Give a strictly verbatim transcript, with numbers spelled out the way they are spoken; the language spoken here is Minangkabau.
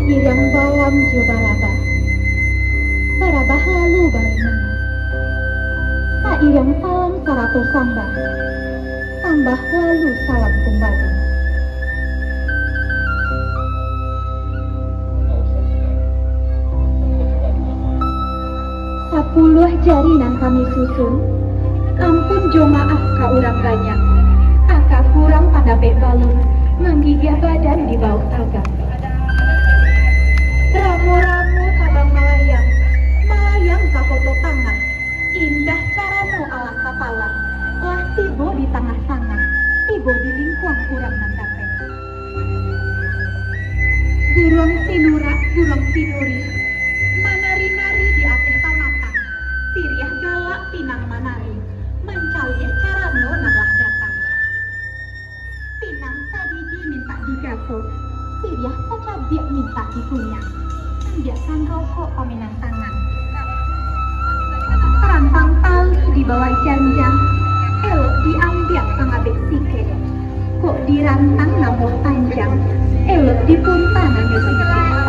Iriang balam jo barabah, barabah lalu barinangan. Sairiang salam sarato sambah, sambah lalu salam kumbali. Sapuluah jari nan kami susun, ampun jo maaf ka urang banyak, aka kurang pandapek balun, manggigiah badan di bawah tagak. Ramo-ramo tabang malayang, malayang ka koto tangah, indah carano alang kapalang, lah tibo di tangah-tangah, tibo di lingkuang urang nan dapek. Buruang sinurak, buruang sinurih, manari-nari di ateh pamatang, siriah galak pinang manari, mancaliak carano nan lah datang. Pinang sagigi mintak digaso, siriah sacabiak mintak dikunyah, ambiakan rokok paminantangan. Rantang tali di bawah janjang, elok diambiak pangabek sikek. Kok dirantang namuah panjang, elok dipunta nanyo sikek.